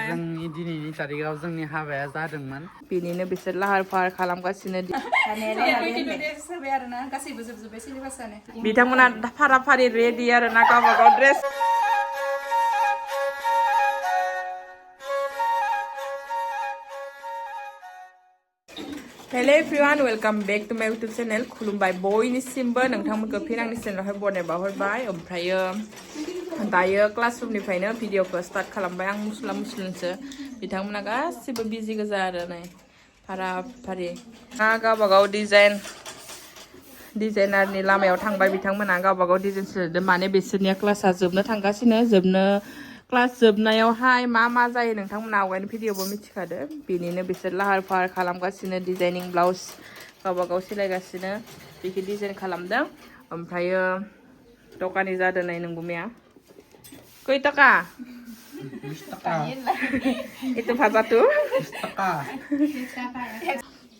जोंनि दिनैनि तारिखाव जोंनि हाबाया जादोंमोन बिनिनो बिसोर लाहार फाहार खालामगासिनो बिथांमोना फारा फारि रेडि आरो ना गावबा गाव dress hello everyone welcome back to my YouTube channel खुलुमबाय बयनिसिमबो नोंथांमोनखौ फिन आंनि चेनेलावहाय बरायना हरबाय ओमफ्रायो दायो क्लासरूमनिफ्रायनो भिडिअखौ स्टार्ट खालामबाय आं मुस्लिमसो बिथांमोना गासिबो बिजि गोजा आरो नै फारा फारि गावबा गाव डिजाइनारनि लामायाव थांबाय बिथांमोना गावबा गाव डिजाइन सोदों माने बिसोरनिया क्लासा जोबनो थांगासिनो क्लास जोबनायावहाय मा जायो नोंथांमोना आवगायनि भिडिअबो मिथिखादो बेनिनो बिसोर लाहार फाहार खालामगासिनो डिजाइनिं ब्लाउस गावबा गाव सिलायगासिनो बेखौ डिजाइन खालामदों ओमफ्रायो दखानि जादों नै नोंगुमैया खै टाका 20 taka itu भाजाथु 20 taka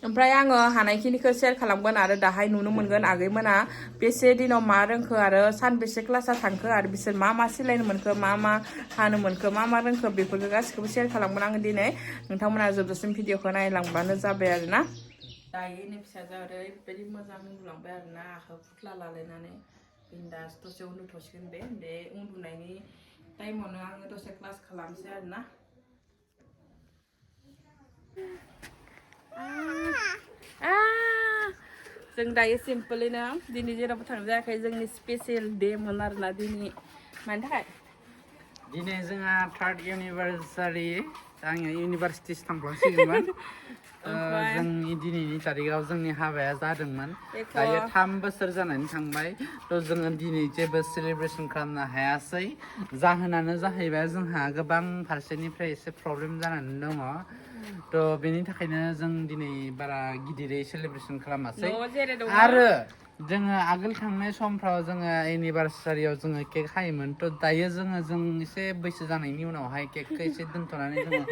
ओमफ्राय आङो हानायखिनिखौ शेयार खालामगोन आरो दाहाय नुनो मोनगोन आगैमोना बेसे दिनाव मा रोंखो आरो सानबेसे क्लासा थांखो आरो बिसोर मा सिलायनो मोनखो मा हानो मोनखो मा रोंखो बेफोरखौ गासिखौबो शेयार खालामगोन आङो दिनै नोंथांमोना जोबजासिम भिडिअखौ नायलांबानो जाबाय आरो ना दायो नै फिसाजोआ ओरैबायदि मोजां उन्दुलांबाय आरो ना आखाइयाव फुथ्ला लालायनानै बिन्दास दसे उन्दुथ'सिगोन बे उन्दुनायनि टाइमावनो आङो दसे क्लास खालामसै आरो ना जों दायो सिम्पलैनो दिनै जेरावबो थांनाय जायाखै जोंनि स्पेशल डे मोन आरोना दिनै मानि थाखाय दिनै जोंहा 3rd एनिभार्सारि आङो इउनिभार्सिटिसो थांफ्लांसिगोनमोन जोंनि दिनैनि तारिखाव जोंनि हाबाया जादोंमोन दायो 3 बोसोर जानानै थांबाय थ' जोङो दिनै जेबो सेलिब्रेसन खालामनो हायासै जाहोनानो जाहैबाय जोंहा गोबां फारसेनिफ्राय एसे प्रब्लेम जानानै दङ थ' बेनि थाखायनो जों दिनै बारा गिदिरै सेलिब्रेसन खालामासै आरो जोङो आगोल थांनाय समफ्राव जोङो एनिभार्सारियाव जोङो केक हायोमोन थ' दायो जों एसे बैसो जानायनि उनावहाय केकखौ एसे दोनथ'नानै जोङो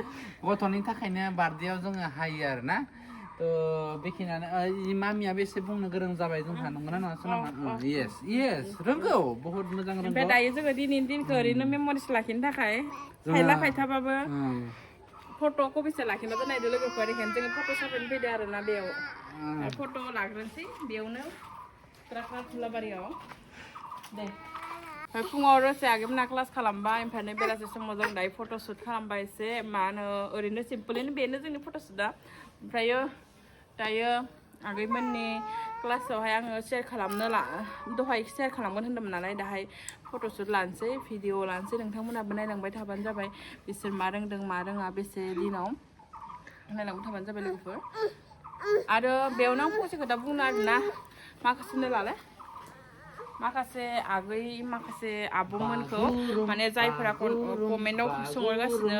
गथ'नि थाखायनो बार्थडेआव जोङो हायो आरो ना थ' बेखिनियानो मामियाबो एसे बुंनो गोरों जाबाय जोंहा नंगौना नङा सोनामा येस रोंगौ बहुत मोजां रोंगौ ओमफ्राय दायो जोङो दिनैनि दिनखौ ओरैनो मेम'रिस लाखिनो थाखाय थाइला फायथाबाबो फट' कपिसो लाखिना दोननायदो लोगोफोर बेखायनो जोङो फट' साफायनो फैदो आरोना बेयाव फट' लाग्रोनोसै बेयावनो थुलाबारियाव दे फुङाव दसे आगैमोना क्लास खालामबाय ओमफ्राय बेलासि समाव जों दायो फट' शुट खालामबाय एसे मा होनो ओरैनो सिम्पलैनो बेनो जोंनि फट' शुटआ ओमफ्रायो दायो आगैमोननि क्लासावहाय आङो शेयार खालामनो दहाय शेयार खालामगोन होन्दोंमोन नालाय दाहाय फट' शुट लानोसै भिडिअ लानोसै नोंथांमोनाबो नायलांबाय थाबानो जाबाय बिसोर मा रोंदों मा रोङा बेसे दिनाव नायलांबाय थाबानो जाबाय लोगोफोर आरो बेयावनो आं फंसे खोथा बुंनो आरोना माखासे आगै माखासे आब'मोनखौ माने जायफोरा कमेन्टआव सोंहरगासिनो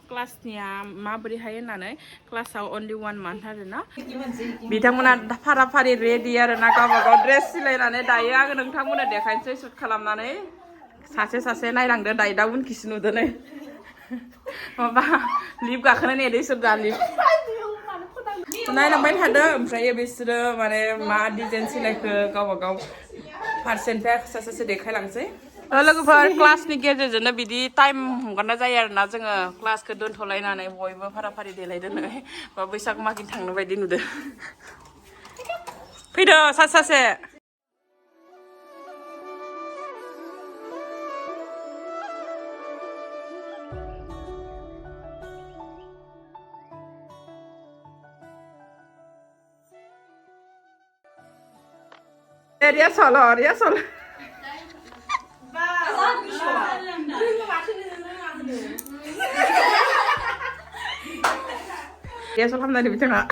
क्लासनिया माबोरैहाय होननानै क्लासाव अनलि 1 मान्थ आरोना बिथांमोना फारा फारि रेडि आरोना गावबा गाव ड्रेस सिलायनानै दायो आङो नोंथांमोननो देखायनोसै शुट खालामनानै सासे नायलांदो दायो दा उनखिसो नुदो नै माबा लिफ्ट गाखोनो नेदो इसोर दा लिफ्ट नायलांबाय थादो ओमफ्राय बिसोरो माने मा डिजाइन सिलायखो गावबा गाव फारसेनिफ्राय सासे देखायलांसै लोगोफोर क्लासनि गेजेरजोंनो बिदि टाइम हगारनाय जायो आरोना जोङो क्लासखौ दोनथ'लायनानै बयबो फारा फारि देलायदों बा बैसागु मागिनो थांनो बायदि नुदो फैदो सासे Ria solo. Dia solo hamdan di bicara.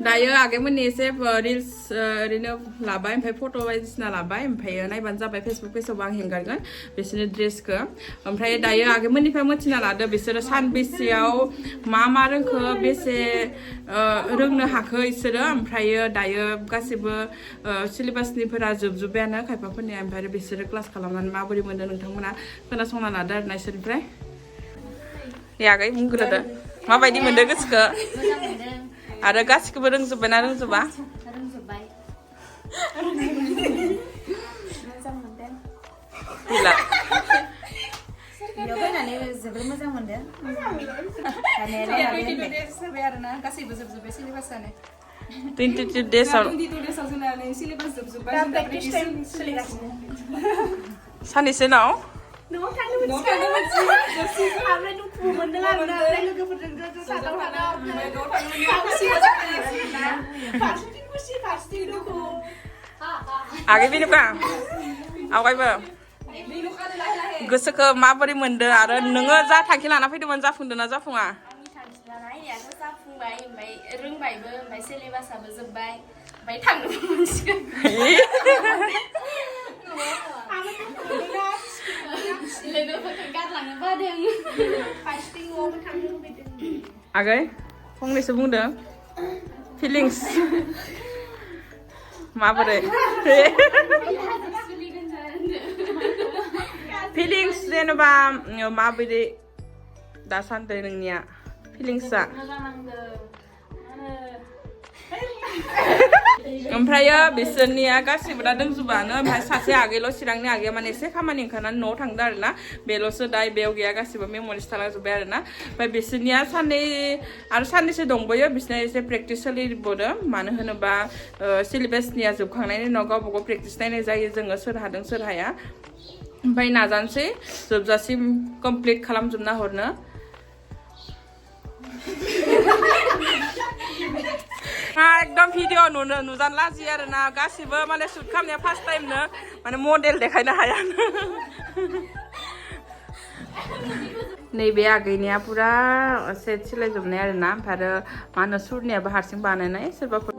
दायो आगैमोननि एसे रिल्स ओरैनो लाबाय ओमफ्राय फट' बायदिसिना लाबाय ओमफ्राय नायबानो जाबाय फेसबुक पेजाव आं हेंगारगोन बिसोरनि ड्रेसखौ ओमफ्राय दायो आगैमोननिफ्राय मिथिना लादो बिसोरो सानबेसेयाव मा रोंखो बेसे रोंनो हाखो इसोरो ओमफ्रायो दायो गासिबो सिलेबासनिफोरा जोबजोब्बायानो खायफाफोरनिया ओमफ्राय बिसोरो क्लास खालामनानै माबोरै मोनदों नोंथांमोना खोनासंना लादो आरोना इसोरनिफ्राय आगै बुंग्रोदो माबायदि मोनदों गोसोखौ आरो गासिखौबो रोंजोब्बायना रोंजोबा रोंजोब्बाय जोबोर मोजां मोनदों जाबाय आरोना गासैबो जोबजोब्बाय सिलेबासानो 22 days-आव 22 days-आव जोंना नै सिलेबास जोबजोब्बाय दा प्रेक्टिस टाइम सोलिगासिनो सानैसो नाव न'आव थांनो मोनसिगोन ओमफ्राय दुखु मोनदों आरोना ओमफ्राय लोगोफोरजों ज' सानाव थाना ओमफ्राय न'आव थांनो फारसेथिं खुसि फारसेथिं दुखु आगे बिनुका आवगायबो गोसोखौ माबोरै मोनदों आरो नोङो जा थांखि लाना फैदोंमोन जाफुंदों ना जाफुङा लानायाथ' जाफुंबाय ओमफ्राय रोंबायबो ओमफ्राय सिलेबासाबो जोब्बाय ओमफ्राय थांनोबो मोनसिगोन लोगोफोरखौ गारलांनो बादों फार्स्टथिं न'आवबो थांनो लुबैदों आगै फंनैसो बुंदों फिलिंस माबोरै फिलिंस जेनेबा माबोरै दासान्दि नोंनिया फिलिंसआ ओमफ्रायो बिसोरनिया गासिबो दा दंजोबानो ओमफ्राय सासे आगैल' चिरांनि आगैया माने एसे खामानि ओंखारनानै न'आव थांदों आरोना बेल'सो दा बेयाव गैया गासिबो मेम'रिस थालांजोब्बाय आरोना ओमफ्राय बिसोरनिया साननैसो दंबोयो बिसोरना एसे प्रेक्टिस सोलिबोदों मानो होनोबा सिलेबासनिया जोबखांनायनि उनाव गावबा गाव प्रेक्टिस नायनाय जायो जोङो सोर हादों सोर हाया ओमफ्राय नाजानोसै जोबजासिम कमप्लिट खालामजोबना हरनो एकदम भिडिअ नुजानो लाजियो आरोना गासिबो माने शुट खालामनाया फार्स्ट टाइमनो माने मडेल देखायनो हाया नैबे आगैनिया पुरा सेट सिलायजोबनाय आरोना ओमफ्राय आरो मा होनो सुरनियाबो हारसिं बानायनाय सोरबाफोर